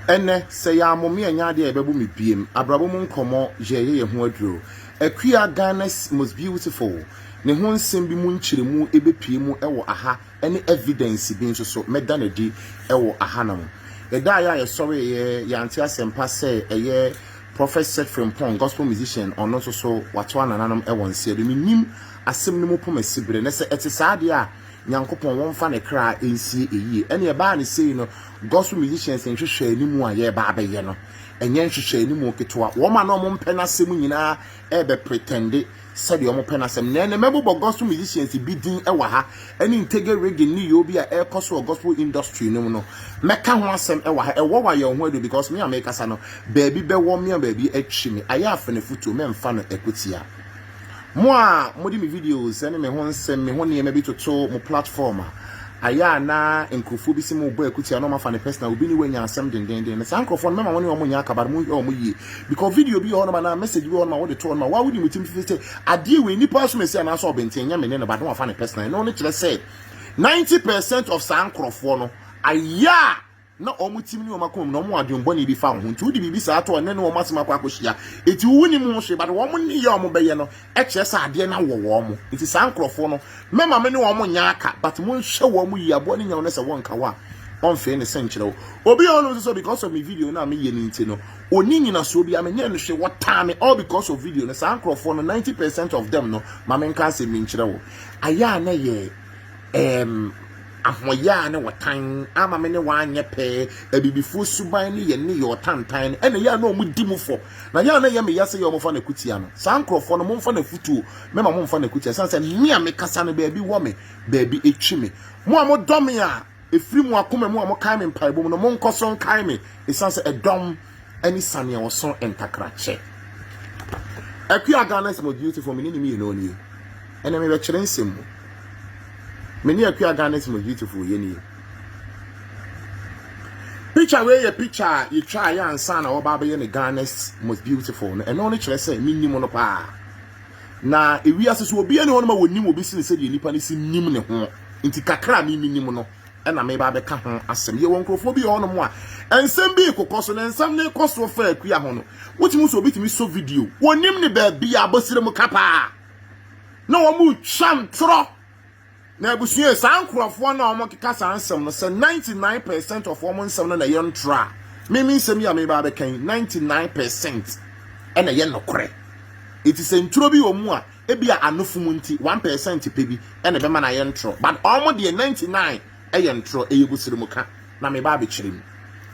Ɛnnɛ, sɛ yɛammo me annya adeɛ a yɛbɛbo me biem. Abrabɔ mu nkɔmmɔ yɛɛyɛ yɛn ho aduro. Akua Ghana's most beautiful ne ho nsɛm bi mu nkyerɛmu bɛpue mu wɔ aha ne evidence bi nso so mɛda no adi wɔ ahanom. Yɛdaeɛ a yɛsɔreeɛ yɛante asɛmpa sɛ ɛyɛ Prophet Seth Frimpong, gospel musician, ɔno nso so watoa nananom wɔ nseɛ do. Mennim asɛm no mu pomasiberɛ na sɛ ɛte saa deɛ a Nyankopɔn wɔmfa ne kra nsie eyie. Ɛne ɛbaa no sei no, gospel musicians nhwehwɛanimu a yɛreba abɛyɛ no, ɛnyɛ nhwehwɛanimu ketewa. Wɔn a na wɔn mpɛ n'asɛm nyinaa ɛrebɛ pretende sɛdeɛ wɔn pɛ n'asɛm. Na ɛnɛ mɛbobɔ gospel musicians bi din wɔ ha, ɛne Ntege Reggae ne yɛ bi a ɛrekɔ so wɔ gospel industry no mu no. Mɛka ho asɛm wɔ ha. Ɛwɔ wa yɛn ho adu because me a mekasa no, baabi bɛwɔ me a baabi atwi me. Ayɛ afɛnɛfutuo, mɛmfa no ɛkotia. Mo a mode me videos ne me ho nsɛm, me ho nneɛma bi toto mo platform a, ayɛ a na nkurɔfoɔ bi sɛ mo bɔ akutia na ɔmafa ne personal, obi ne wanya asɛm dendenden no, saa nkurɔfoɔ no mɛma wɔne wɔn nyɛ akabare. Mo nhwɛ wɔn yie because video bi wɔ hɔnom anaa message bi wɔ hɔnom a wode to hɔnom a waa wodi mo tim fifi sɛ adeɛ wei nipa asom esi anaasɛ ɔbɛnten nyɛ me ne no ba, na wafa ne personal. Ɛno no kyerɛ sɛ 90% of saa nkurɔfoɔ no ayɛ a na wɔn tim ne wɔn akoma mu na wɔn adwene bi fa wɔn ho, nti wode biribi saa to ɔne ne wɔn asɛm akɔ akɔhyia, eti wo nim ho hwee, but wɔn ne yɛ wɔn bɛyɛ no ɛkyerɛ sɛ adeɛ na wɔ wɔn mo. Nti saa nkurɔfoɔ no mɛma me ne wɔn nyɛ aka, but mo nhwɛ wɔn yie. Aboɔ ne nyaw ne sɛ wɔn nka hɔ a ɔmfee ne sɛ nkyerɛ wo. Obi a ɔno nso so because of me video na meyɛ ne nti no, oni nyinasoɔ bi a menyɛ no hwee, wɔtaa me all because of video no. Saa nkurɔfoɔ no, 90% of them no, ma menka asɛm bi nkyerɛ wo. Ayɛ a na yɛ ahoɔyɛ a ne wɔtan ama me ne wanyɛ pɛɛ. Abibifoɔ suban ne yɛ ne yɛ ɔtantan no ɛna yɛ a na ɔmo di mu fɔ na yɛ a na yɛ me yɛ sɛ yɛ ɔmo fa n'akutia no. Saa nkurɔfoɔ no, momfa n'afutuo, mɛma momfa n'akutia san sɛ me a mekasa no, baabi wɔ me, baabi etwi me. Mo a modɔ me a efiri mu akoma mu a mokae me mpaebɔ mu no, monkɔ so nkae me, ɛsiane sɛ ɛdɔm ɛne saneɛ wɔso ntakrakyɛ. Akua Ghana's most beautiful, me ne ne mmienu nie. Ɛna mebɛkyerɛ nsɛm mu. Me ne Akua Ghana's most beautiful yɛ nie. Picture wei yɛ picture a yɛtwa yɛ ansa na wɔba abɛyɛ ne Ghana's most beautiful no. Ɛno no kyerɛ sɛ menim no paa. Na ewiase so obiara ne hɔ no ma wɔnim obi sene sɛdeɛ nipa no si nim ne ho. Nti kakra a me menim no ɛna meba abɛka ho asɛm. Yɛwɔ nkurɔfoɔ bi wɔ hɔnom a nsɛm bi kokɔ so na nsɛm ne kɔ so fa Akua ho no, wotumi sɛ obi tumi so video, wɔnim ne baabi a abɔsire mu ka paa na wɔn twa ntorɔ. Na abusua, saa nkurɔfoɔ no a wɔn keka saa nsɛm no, sɛ 99% of wɔn nsɛm no na ɛyɛ ntorɔ a, mímí nsɛm yi a meba abɛka yi, 99% ɛna ɛyɛ nokorɛ. Eti sɛ ntorɔ bi wɔ mu a, ebi a anofo mu nti 1% pɛ bi ɛna ɛbɛma na ayɛ ntorɔ, but wɔn deɛ 99 ɛyɛ ntorɔ, ɛyɛ busiri mu ka. Na meba abɛkyerɛ mu.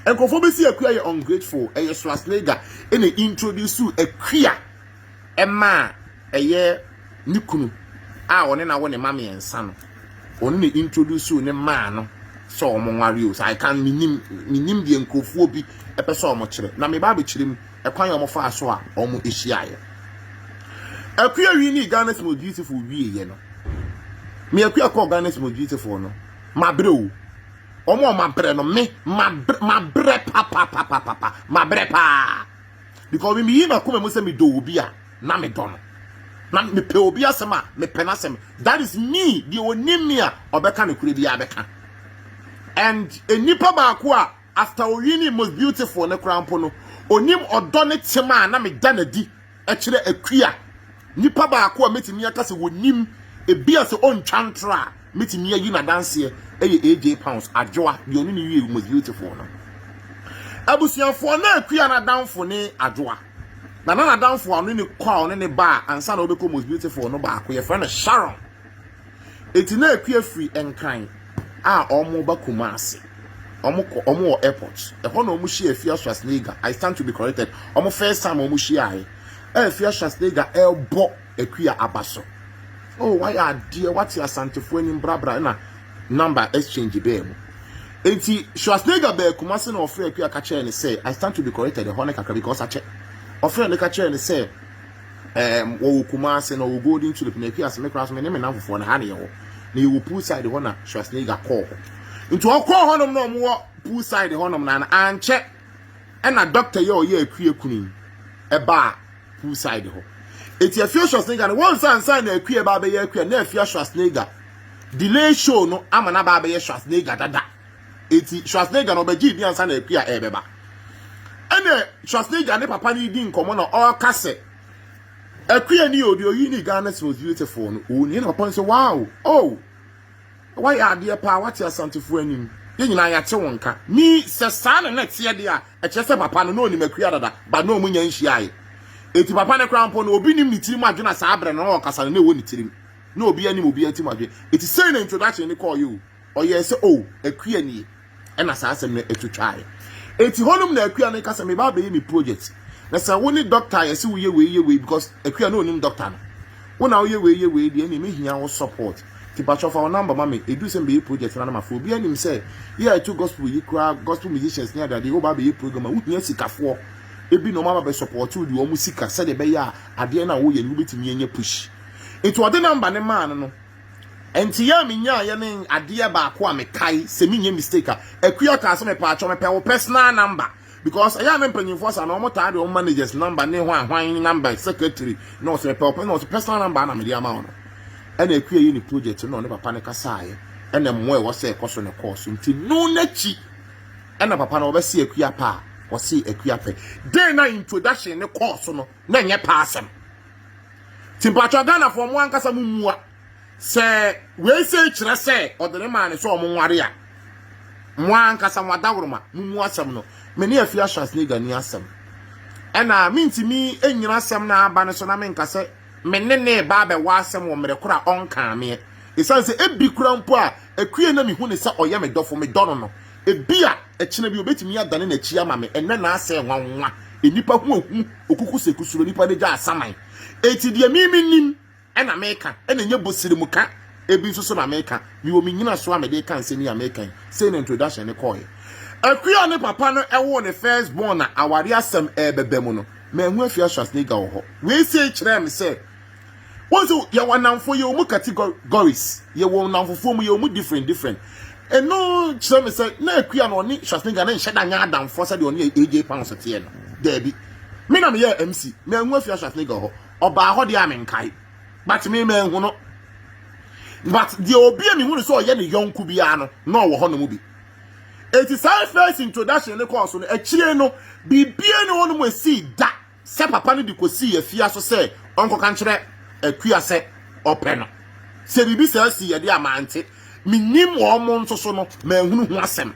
Nkurɔfoɔ bɛsi Akua yɛ ungrateful. Ɛyɛ Schwarzenegger ɛna introduce Akua ɛma ɛyɛ ne kunu a ɔne na wɔ ne ma mmiɛnsa no. Ɔno na introduce ne maa no sɛ ɔmo nware o. So I can minim deɛ nkurɔfoɔ bi ɛpɛ sɛ ɔmo kyerɛ. Na meba abɛkyerɛ mu ɛkwan a ɔmo faa so a ɔmo ahyiaeɛ. Akua wi ne Ghana's most beautiful wie yɛ no, me Akua kɔɔ Ghana's most beautiful no, mabrɛ o. Ɔmo a mabrɛ no, me mabrɛ, mabrɛ papapapapa, mabrɛ paa because mi yi ma kɔma mu sɛ medɔ obi a na medɔ no, na mepɛ obi asɛm a mepɛ n'asɛm. That is me. Deɛ onim me a ɔbɛka no kure bi abɛka. And enipa baako a after owini most beautiful ne kora mpo no, onim ɔdɔ ne tema a na meda n'adi ɛkyerɛ Akua. Nipa baako a mɛtumi aka sɛ wɔnim ebi a sɛ ɔntwa ntorɔ a mɛtumi ayi n'adanseɛ ɛyɛ AJ Pounds Adwoa, deɛ ɔne ne wie most beautiful no. Abusuafoɔ, na Akua n'adamfo ne Adwoa, na n'adamfo a ɔne ne kɔ a ɔne ne ba a ansa na ɔbɛkɔ most beautiful no baako yɛfrɛ no Sharon. Eti na Akua firi Nkran a ɔmo ba Kumase. Ɔmo kɔ, ɔmo wɔ airport ɛhɔ na ɔmo hyia Afia Schwarzenegger. I stand to be corrected. Ɔmo first time ɔmo hyia ayɛ Afia Schwarzenegger ɛrebɔ Akua aba so. Oh, wayɛ adeɛ, wate Asantefoɔ anim brabra, ɛna number exchange bɛɛ mu. Eti Schwarzenegger bɛɛ Kumase na ɔfrɛ Akua ka kyerɛ ne sɛ, I stand to be corrected ɛhɔ ne kakra because akyɛ, ɔfrɛ ne ka kyerɛ ne sɛ wɔwɔ Kumase na ɔwɔ Golden Tulip. Na Akua sɛ me koraa so me ne me namfofoɔ na ha ne yɛwɔ na yɛwɔ pool side hɔ. Na Schwarzenegger kɔɔ hɔ. Nti ɔkɔɔ hɔnom na ɔmo wɔ pool side hɔnom na ankyɛ ɛna doctor yɛ ɔyɛ Akua kunu yi ɛbaa pool side hɔ. Eti Afia Schwarzenegger no wɔn nsa nsa na Akua ba abɛyɛ Akua na Afia Schwarzenegger delay show no ama na ba abɛyɛ Schwarzenegger dada. Eti Schwarzenegger no ɔbɛgye di ansa na Akua ɛɛbɛba. na Schwarzenegger ne papa no redi nkɔmmɔ na ɔreka sɛ Akua ni o, deɛ oyi ne Ghana's most beautiful no, ɔni na papa no sɛ wow, oh, wayɛ adeɛ paa, wate Asantefoɔ anim, yɛn nyinaa yɛate wo nka. Mi sɛ saa na na ɛteɛ deɛ a, ɛkyerɛ sɛ papa no na ɔnim Akua dada, but na ɔmo nya nhyiaeɛ. Eti papa no koraa mpo no, obi nim ne tirim adwene a saa berɛ no na ɔkasa no na ɛwɔ ne tirim. Na obi anim obi tirim adwene. Eti sei na introduction no kɔɔyɛ o. Ɔyɛɛ sɛ oh, Akua nie. Ɛna saa asɛm no ɛto twaeɛ. Eti hɔnom na Akua no ka sɛ meba abɛyɛ me project. Na sɛ wo ne doctor a yɛse woyɛ wei yɛ wei because Akua no onim doctor no. Wo na woyɛ wei yɛ wei deɛ ɛne mehia wo support. Ti patro fa wo number ma me. Edu sɛ mbɛyɛ project na na ma fo. Obi anim sɛ yɛ ɛto gospel yi koraa gospel musicians ne adeade wo ba abɛyɛ program a wohia sikafoɔ. Ebi na ɔmo aba bɛ support wo de ɔmo sika sɛdeɛ ɛbɛyɛ a adeɛ no a woyɛ no wobɛtumi anya push. Nti ɔde number ne maa no no. Nti yɛ a menyaayɛ ne adeɛ baako a mekae sɛ menyɛ mistake a Akua kaa sɛ mepaakyɛw mepɛ wo personal number because ɛyɛ a ne mpanyimfoɔ sa na ɔmo taa de ɔmo managers number ne ho ahwan number secretary na ɔsɛ mepɛ wo na ɔsɛ personal number na mede ama wo no. Ɛna Akua yɛ ne project no na ɔne papa ne kasaeɛ ɛna mmoa ɛwɔ sɛ ɛkɔ so ne kɔɔ so. Nti no n'akyi ɛna papa no ɔbɛsi Akua pa a ɔsi Akua pɛ den na introduction ne kɔɔ so no na ɛnyɛ pa asɛm. Nti mpatwa Ghanafoɔ mo ankasa mo mua sɛ wei sɛ kyerɛ sɛ ɔde ne maa ne sɛ ɔmo nware a, mo ankasa mo adaworoma mo mu asɛm no. Me ne Afia Schwarzenegger ni asɛm ɛna mintimi enyina asɛm na aba ne so na menka sɛ me ne ne ba abɛwɔ asɛm wɔ mmerɛ koro a ɔnkaa meɛ, ɛsiane sɛ ebi kura mpo a Akua na mehu ne sɛ ɔyɛ me dɔfo, me dɔ no no, ebi a ɛkyena bi obetumi adane n'akyi ama me. Ɛnɛ na asɛ nwanwa enipa ho ehu okuku sɛ kusuro nipa ne gya asaman. Eti deɛ mimi nim ɛna meka ɛna nye bosirimu ka ebi nso so na meka miwɔ mi nyina so a mede ka nsɛm yi a meka yi sei na introduction ne kɔɔyɛ. Akua ne papa no ɛwɔ ne first born na aware asɛm ɛɛbɛbɛ mu no, manhu Afia Schwarzenegger wɔ hɔ. Wei sei kyerɛ me sɛ wɔn sɛ yɛwɔ anamfo, yɛwɔ mu categories, yɛwɔ namfofoɔ mu, yɛwɔ mu different different. Ɛno kyerɛ me sɛ na Akua no ɔne Schwarzenegger ne nhyɛ da nyɛ adamfoɔ sɛdeɛ ɔne AJ Pounds teɛ no. Daabi, me na meyɛ MC, manhu Afia Schwarzenegger hɔ. Ɔbaa hɔ deɛ a menkae, but me manhu no, but deɛ obi a mehu no sɛ ɔyɛ ne yɔnko biara no na ɔwɔ hɔ nom bi. Eti saa first introduction ne kɔɔ so no akyire no, biribiara ne hɔ nom esi da sɛ papa no de kɔsii Afia so sɛ ɔnkɔka nkyerɛ Akua sɛ ɔpɛ no. Sɛ biribi saa si yɛde amante menim wɔn mo nso so no manhunu ho asɛm.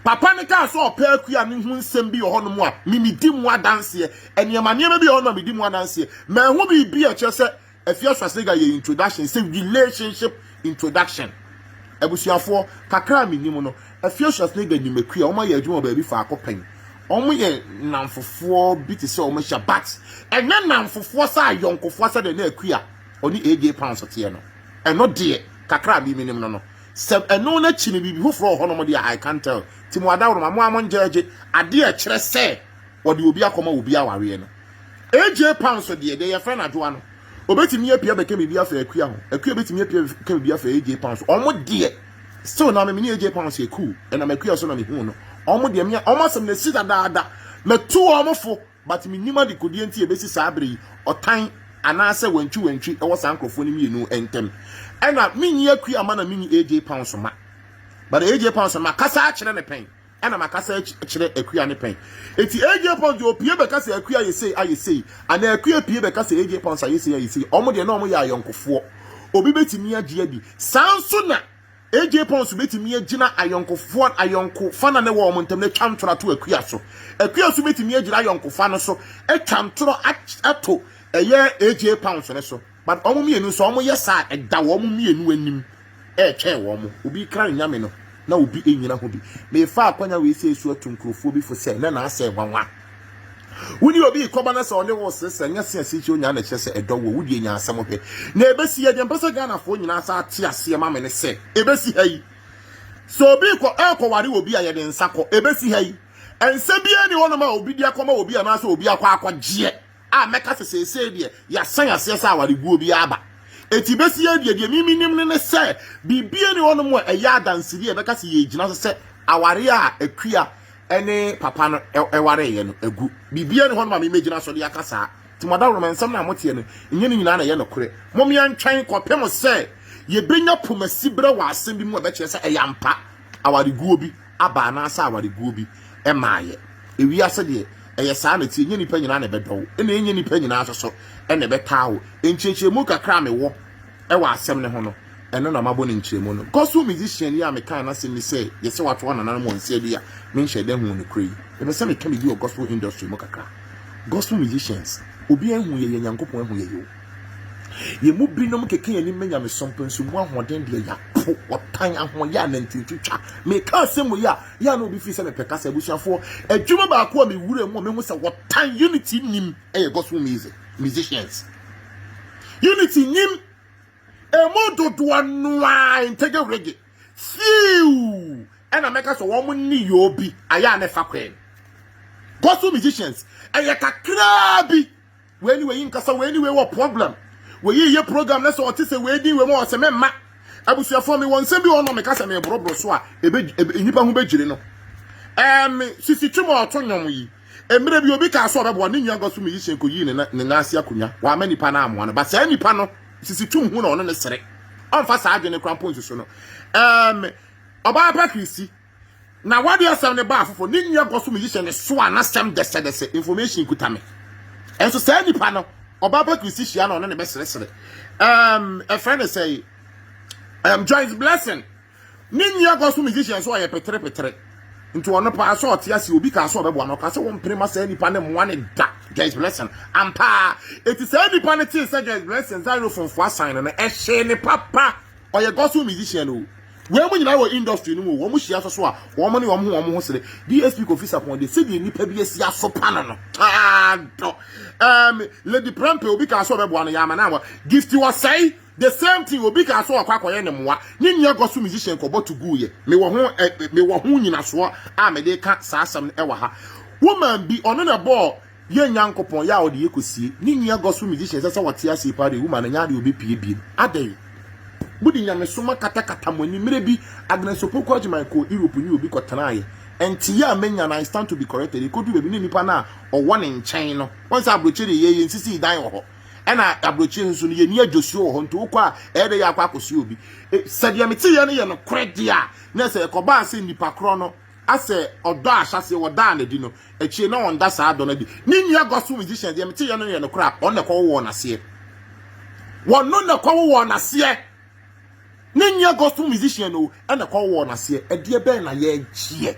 Papa no kaa sɛ ɔpɛ Akua ne ho nsɛm bi wɔ hɔnom a mimidi mu adanseɛ, nneɛma nneɛma bi wɔ hɔnom a medi mu adanseɛ. Manhu biribi a ɛkyerɛ sɛ Afia Schwarzenegger yɛ introduction sɛ relationship introduction. Abusuafoɔ kakra a menim no, Afia Schwarzenegger nim Akua, wɔn ayɛ adwuma wɔ baabi faako pɛn, wɔn yɛ nnamfofoɔ bi te sɛ wɔn ahyia, but ɛnyɛ nnamfofoɔ sɛ ayɔnkofoɔ sɛdeɛ na Akua ɔne AJ Pounds teɛ no. Ɛno deɛ kakra a menim no no sɛ ɛno n'akyi no biribi foforɔ wɔ hɔnom deɛ, I can't tell. Ti mo adaworoma mo a mo ngyɛgye adeɛ a ɛkyerɛ sɛ wɔde obi akɔma obi awareɛ no. AJ Pounds deɛ yɛfrɛ no adwoa no, obetumi apia bɛka biribi afa Akua ho, Akua betumi apia bɛka biribi afa AJ Pounds. Ɔmo deɛ still na me ne AJ Pounds yɛ cool, ɛnam Akua so na mehu no. Ɔmo deɛ me ɔmo asɛm na esi dadaada, mɛtu ɔmo fo, but me nim adekodeɛ nti ebesi saa abere yi ɔtan anaasɛ wantwi wantwi ɛwɔ saa nkurɔfoɔ no mmienu ntɛm. Ɛna menyi Akua ma na menyi AJ Pounds ma, but AJ Pounds ma kasa akyerɛ ne pɛn ɛna makasa kyerɛ Akua ne pɛn. Eti AJ Pounds deɛ opie bɛka sɛ Akua ayɛ sei ayɛ sei anaa Akua pie bɛka sɛ AJ Pounds ayɛ sei ayɛ sei, ɔmo deɛ na ɔmo yɛ ayɔnkofoɔ, obi bɛtumi agye adi. Saa nso na AJ Pounds bɛtumi agyina ayɔnkofoɔ ayɔnkofa na ne wɔ ɔmo ntam na atwa ntorɔ ato Akua so, Akua nso bɛtumi agyina ayɔnkofa no so atwa ntorɔ ato ɛyɛ AJ Pounds ne so. But ɔmo mmienu nso ɔmo yɛ saa, ɛda wɔn mmienu anim ɛretwɛn wɔn. Obi kra ne nyame no na obi nyina ho bi. Mefa akwanya wei sɛ esu atu nkurɔfoɔ bi fo sɛ na n'asɛ nwanwa. Woni obi kɔba na sɛ ɔne wo sesɛ nyɛ se asikyi onya na kyerɛ sɛ ɛdɔ wo wodie nya asɛm hwɛ na ebesi yɛ deɛ mpɛ sɛ Ghanafoɔ nyinaa sa ate aseɛ ma me ne sɛ ebesi ha yi sɛ obi kɔ ɛkɔware obi a yɛde nsa kɔ. Ebesi ha yi nsa biara ni hɔnom a obi de akɔma obi anaasɛ obi akɔ akɔgyeɛ a mɛka sɛ seesei deɛ yɛasan aseɛ sɛ awareguo bi aba. Eti bɛsi yɛ deɛ mimi nim ne ne sɛ biribie ni hɔnom a ɛyɛ adansedi a ɛbɛka sɛ yɛgyina so sɛ aware a Akua ne papa no ɛwareeɛ no agu. Biribia ni hɔnom a memɛgyina so de aka saa. Nti mo adaworoma nsɛm no a moteɛ no nyɛ ne nyinaa na ɛyɛ nokorɛ. Mommea ntwɛn kɔpem sɛ yɛbɛnya pomasi berɛ wɔ asɛm bi mu a ɛbɛkyerɛ sɛ ɛyɛ ampa awareguo bi aba anaasɛ awareguo bi ɛmaayɛ. Ewiase deɛ Ɛyɛ saa na ɛteɛ, ɛnyɛ nnipa nyinaa na ɛbɛdɔ wo, ɛna ɛnyɛ nnipa nyinaa nso so na ɛbɛtaa wo. Nkyerɛkyerɛmu kakra a mewɔ wɔ asɛm no ho no, ɛno na mabɔ no nkyerɛmu no. Gospel musician yi a mekaa n'asɛm yi sɛ yɛsɛ wato anananom wɔn nsa bi a menhyɛ da huu no korɛ yi, mepɛ sɛ meka biribi wɔ gospel industry mu kakra. Gospel musicians, obiara hu yɛyɛ Nyankopɔn ahu yɛyɛ o. Yɛn mu binom keka yɛn anim ma nyamesom mpo nso mu ahoɔden deɛ yɛapo, ɔtan, ahoɔyɛ, anantintwitwa. Meka asɛm wei a, yɛ a na obi firi sɛ mepɛ kasa. Abusuafoɔ, adwuma baako a mewura mu a mehu sɛ wɔtan unity nim yɛ gospel music, musicians. Unity nim, emu dodoɔ noa ntege reggae. Few ɛna mɛka sɛ wɔn ne yɛ obi ayɛ a na ɛfa kwan. Gospel musicians, ɛyɛ kakraa bi. Wei ne wei nkasa, wei ne wei wɔ problem. Wei yɛ program na sɛ ɔte sɛ wei din wei mu ɔsɛ mɛmma. Abusuafoɔ me wɔ nsɛm bi wɔ no meka sɛ meborɔborɔ so a ebe nnipa ho bɛgyiri no. Ɛm sisi twem a ɔto nnwom yi. Mmerɛ bi obi kaa sɛ ɔbɛboa ne nua gospel musician kɔyii ne ne nan ase akonnwa. Wamma nipa no amoa no. Ba saa nipa no sisi twem hu na ɔno ne sere. Ɔmfa saa adwene koraa mpo nsusu no. Ɛm ɔbaa pa Kristi. Na wade asɛm no baa foforɔ ne nua gospel musician ne so a n'asɛm dɛsɛdɛsɛ information kuta me. Ɛnso saa nipa no ɔbaa pa Kristi hyia na ɔno ne bɛseresere. Ɛfrɛ ne sɛ Joyce Blessing ne nua gospel musician so ɔyɛ petere petere. Nti ɔno paa sɛ ɔte ase obi kaa sɛ ɔbɛboa no ɔka sɛ wɔmpere ma saa nipa ne mmoa ne da Joyce Blessing ampa. Eti saa nipa no tee sɛ Joyce Blessing xylophone fo asan no no ɛhyee ne papa. Ɔyɛ gospel musician o. Wei mu nyinaa wɔ industry no mu o. Wɔn hyia so so a wɔn ne wɔn ho wɔn ho sere. DSP Kofi Sarpong deɛ sɛdeɛ nipa bi asi asopa no no. Adɔ. Lady Prempeh obi kaa sɛ ɔbɛboa no yɛ ama no awa. Gifty Osei the same thing obi kaa sɛ ɔkɔ akɔyɛ ne mmoa. Ne nua gospel musician kɔbɔ to gu yɛ. Mewɔ ho mewɔ ho nyinasoɔ a mede ka saa asɛm no ɛwɔ ha. Woman bi ɔno na ɛbɔɔ yɛn Nyankopɔn yɛ a ɔde yɛ kɔsie. Ne nua gospel musician sɛ sɛ wɔte aseɛ paa deɛ woman no nyɛ adeɛ ɔbɛpie biem. Adɛn? Mode nyamesom akatakata mo ani. Mmerɛ bi, Agnes Opoku Agyemang kɔɔ Europe ne obi kɔtenaeɛ. Nteeɛ a manya no, I stand to be corrected, ɛkɔduru baabi na nipa no a ɔwɔ ne nkyɛn no, wɔn sɛ aburokyire deɛ yɛyɛ nsisii dan wɔ hɔ, ɛna aburokyire nso no yɛni adwosuo wɔ hɔ, nti wokɔ a ɛyɛ dɛ yɛ akɔ akɔsua obi. Sɛ deɛ meteeɛ no yɛ nokorɛ deɛ a, na sɛ ɛkɔbaa sɛ nipa korɔ no asɛ ɔdɔ a ahyɛseɛ wɔdaa no adi no, akyire na ɔnda saa dɔ no adi. Ne nua gospel musician deɛ meteeɛ no yɛ nokorɛ a, ɔno na ɛkɔwowɔɔ n'aseɛ. Wɔno na ɛkɔwowɔɔ n'aseɛ. Ne nua gospel musician o, ɛna ɛkɔwowɔɔ n'aseɛ. Ɛdeɛ bɛn na yɛgyeɛ?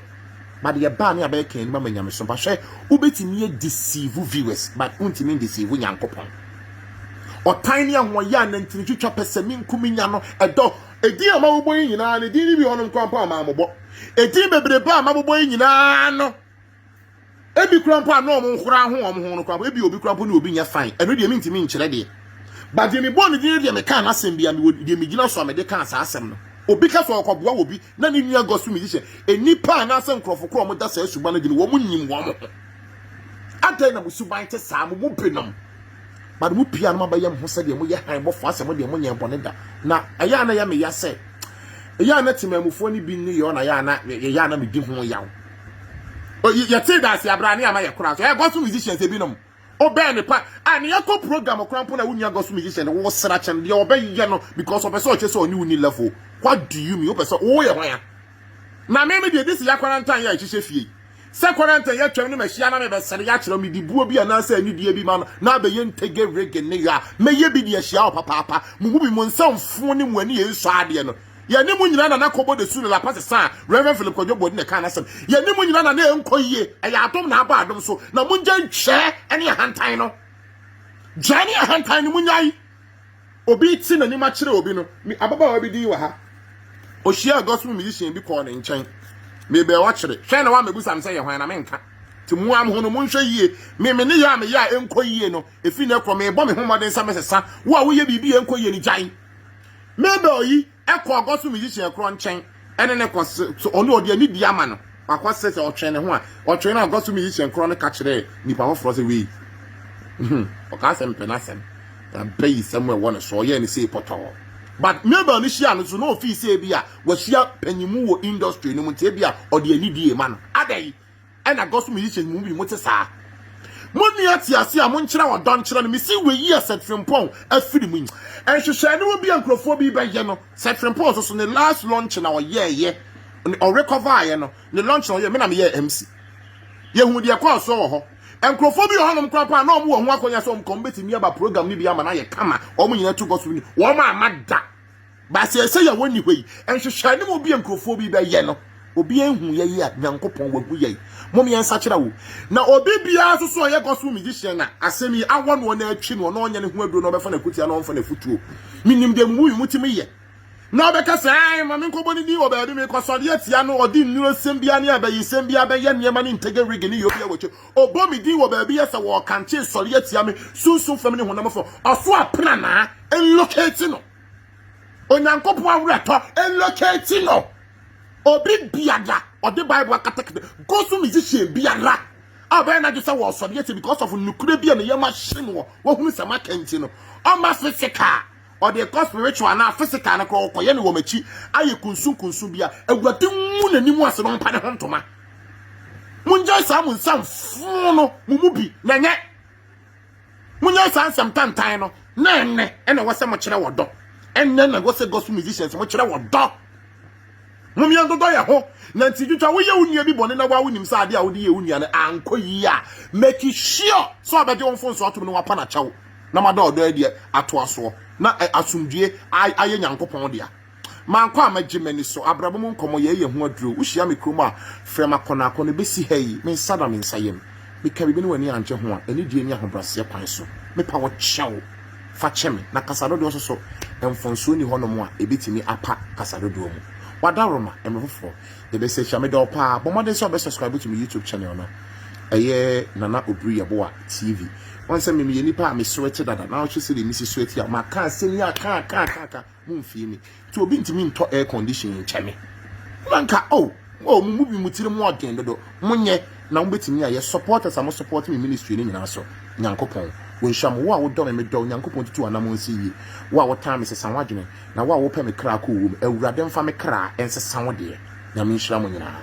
But yɛbaa ne abɛyɛ kan anim ama nyamesom pa. Hwɛ, wobɛtumi adeceive viewers, but wontumi ndeceive Nyankopɔn. Ɔtan ne ahoɔyɛ a nantini twitwa pɛ sɛ menku menya no ɛdɔ. Edin a mabobɔ yi nyinaa no, edin no bi wɔ hɔnom koraa mpo a mammobɔ. Edin bebrebe a mabobɔ yi nyinaa no, ebi koraa mpo a na wɔn nkora ho wɔn ho no koraa mpo, ebi obi koraa mpo ne obi nyɛ fine. Ɛno deɛ mentumi nkyerɛ deɛ. But deɛ mebɔɔ ne din no deɛ mekaa n'asɛm bi a mewɔ deɛ megyina so a mede kaa saa asɛm no. Obi ka sɛ ɔkɔboa obi na ne nua gospel musician, nnipa anaasɛ nkurɔfo korɔ a wɔda saa suban no adi no, wɔn nim wɔn ho. Adɛn na mo suban te saa? Mo mu binom. But mo pia no mabɛyɛ mo ho sɛdeɛ moyɛ han bɔfoɔ asɛ mo deɛ monyɛ bɔne da. Na ɛyɛ a na ɛyɛ me ya sɛ ɛyɛ a na temammufoɔ no bi ne yɛ na ɛyɛ a na yɛyɛ a na medi ho yaw. Yɛtee daase abra ne ama yɛ koraa so. Ɛyɛ gospel musicians ebinom. Obɛn ne pa a ne yɛkɔ program koraa mpo na wo nua gospel musician wo sra kyɛn deɛ ɔbɛyɛ no because ɔpɛ sɛ ɔkyɛ sɛ ɔne wo ni level. What do you mean? Wopɛ sɛ woyɛ hwan a? Na me me deɛ this yɛ quarantine yɛ ɛhyehyɛ fie. Sɛ quarantine yɛ twɛm ne mahyia na mebɛsɛre yɛ akyerɛ mede buo bi anaasɛ anidie bi ma no na abɛyɛ ntege rege ne yɛ a mɛyɛ bi de ahyia wo papaapa. Mo mu bi mo nsa mfuo ne mo ani yɛ nsɔ adeɛ no. Yɛne mo nyinaa na na kɔbɔ de su ne lapa sesa a Reverend Philip Kwadwo Boadi na ɛkaa n'asɛm. Yɛne mo nyinaa na na ɛnkɔ yie. Ɛyɛ adom na aba adom so. Na mongya ntwɛɛ ne ahantan no. Gyae ne ahantan no monyae. Obi te n'anim akyerɛ obi no, me ababaawa bi din wɔ ha. Ohyia gospel musician bi kɔɔ ne nkyɛn. Mebɛɛ wakyere. Hwɛ na wamɛbusa me sɛ yɛ hwan na menka. Nti mo am ho no monhwɛ yie. Me me ne yɛ a meyɛ a ɛnkɔ yie no, ɛfiri na ɛkɔ mebɔ me ho mmɔden sɛ mesesa. Wo a woyɛ biribi a ɛnkɔ yie no gyae. Mabel yi ɛkɔɔ gospel musician korɔ nkyɛn ɛne ne kɔ so ɔno ɔde ani di ama no. Wakɔ sɛ sɛ ɔtwɛn ne ho a ɔtwɛn na gospel musician korɔ no ka kyerɛɛ nipa foforɔ sɛ wei. Ɔka sɛ mpɛ n'asɛm. Na bɛyi sɛm ɛwɔ ne so ɔyɛɛ ne sei pɔtɔɔ. But Mabel no hyia no so na ofii sɛ bi a wahyia panyimu wɔ industry no mu nti ebi a ɔde anidie ma no. Adɛn ɛna gospel musicians mu bi mo te saa? Mo nua te ase a monkyerɛ ɔdɔ nkyerɛ no. Mesi wei a Seth Frimpong afiri mu yi. Nhwehwɛ ne wo bi a nkurɔfoɔ bi bɛyɛ no. Seth Frimpong nso so ne last launch na ɔyɛɛyɛ. Ɔrecover ayɛ no. Ne launch na ɔyɛ me na meyɛɛ MC. Yɛhu deɛ kɔɔ so wɔ hɔ. Nkurɔfoɔ bi wɔ hɔnom koraa paa na wɔn wɔ ho akɔnya sɛ wɔn kɔn bɛtumi aba program no bi ama no ayɛ kama. Wɔn nyinaa tu gospel ni. Wɔn ama da. Baasi ɛsɛ yɛ wɔn ni hɔ yi. Nhwehwɛ ne mu bi nkurɔfoɔ bi bɛyɛ no. Obi ehu yɛ yi a Nyankopɔn wahu yɛ yi. Mom yɛn nsakyera wo. Na obi biara nso so ɔyɛ gospel musician na asɛm yi awɔ no na atwi no na ɔnyɛ ne ho aduro na ɔbɛfa n'akutia na ɔmfa n'afutuo. Menim deɛ mo mu bi motumi yɛ. Na ɔbɛka sɛ, Ae, ma menkɔbɔ ne din wɔ baabi, mekɔsɔre atia no, ɔde nnurosɛm biara ne abayisɛm biara bɛyɛ nneɛma ne ntege rege ne yɛ obi a wɔkyɛ. Ɔbɔ me din wɔ baabi yɛ sɛ wɔɔkankye sɔre atia me, sunsum fam ne honam fam. Ɔso apranaa, nlocate no. Onyankopɔn awerɛtɔ, nlocate no. Obi biara, ɔde Bible akatakata, gospel musician biara, a ɔbɛyɛ n'adwe sɛ wɔɔsɔre atia because of nokorɛ bi a ne yam ahye noɔ, wahunu sɛ maka nti no, ɔma physical. Ɔde kɔ spiritual anaa physical no koraa ɔkɔyɛ no wɔ m'akyi ayɛ kunsunkunsun bi a Awurade ngu n'anim ase na ɔmpa ne ho ntoma. Mongyae saa mo nsɛm fo no mo mu bi na ɛnyɛ. Mongyae saa nsɛm tantan no na ɛnnɛ ɛna ɛwɔ sɛ mokyerɛ wɔ dɔ. Ɛnnɛ na ɛwɔ sɛ gospel musicians mokyerɛ wɔ dɔ. Mom yɛndodɔ yɛn ho. Na nti twitwa woyɛ wo nua bi bɔne na woa wonim sɛ adeɛ a wode yɛ wo nua no ankɔ yie a, make sure sɛ ɔbɛgye wo mfonsoɔ atom na wapa no akyɛw na moada ɔdɔ adi atoa soɔ na asomdwie ayɛ Nyankopɔn dea. Mankɔ a mɛgye m'ani so. Abrabɔ mu nkɔmmɔ yɛyɛ ho aduro. Wohyia me kurom a, frɛ me akɔnɔakɔnɔ. Bɛsi ha yi, me nsa da me nsa yam. Meka biribi na w'ani angye ho a, anidie ne ahobrɛaseɛ kwan so, mepa wo kyɛw. Fa kyɛ me. Na kasa dodoɔ nso so, mfomsoɔ nni hɔnom a ɛbɛtumi apa kasa dodoɔ mu. W'adaworoma, mmerɛ foforɔ, yɛbɛsa ahyia. Medɔ wo paa. Bɔ mmɔden sɛ wobɛ subscribe to me YouTube channel no. Ɛyɛ Nana Obiri Yeboah TV. Wɔn sɛ me meyɛ nipa a me sweat dada. Na wohwɛ sɛdeɛ mesi sweat a, maka asɛm yi aka aka aka aka. Momfie me. Nti obi ntumi ntɔ air condition nkyɛ me. Na nka oh, oh, mo mu bi mo tiri mu ɔden dodo. Monyɛ na mobɛtumi ayɛ supporters a mo support me ministry no nyinaa so. Nyankopɔn, wɔnhyira mo. Wo a wodɔ me, medɔ wo. Nyankopɔn tutu w'anamɔn nsi yie. Wo a wotaa me, sesa w'adwene. Na wo a wopɛ me kra kɔ owuo mu, Awurade mfa me kra nsesa wo deɛ. Nyame nhyira mo nyinaa.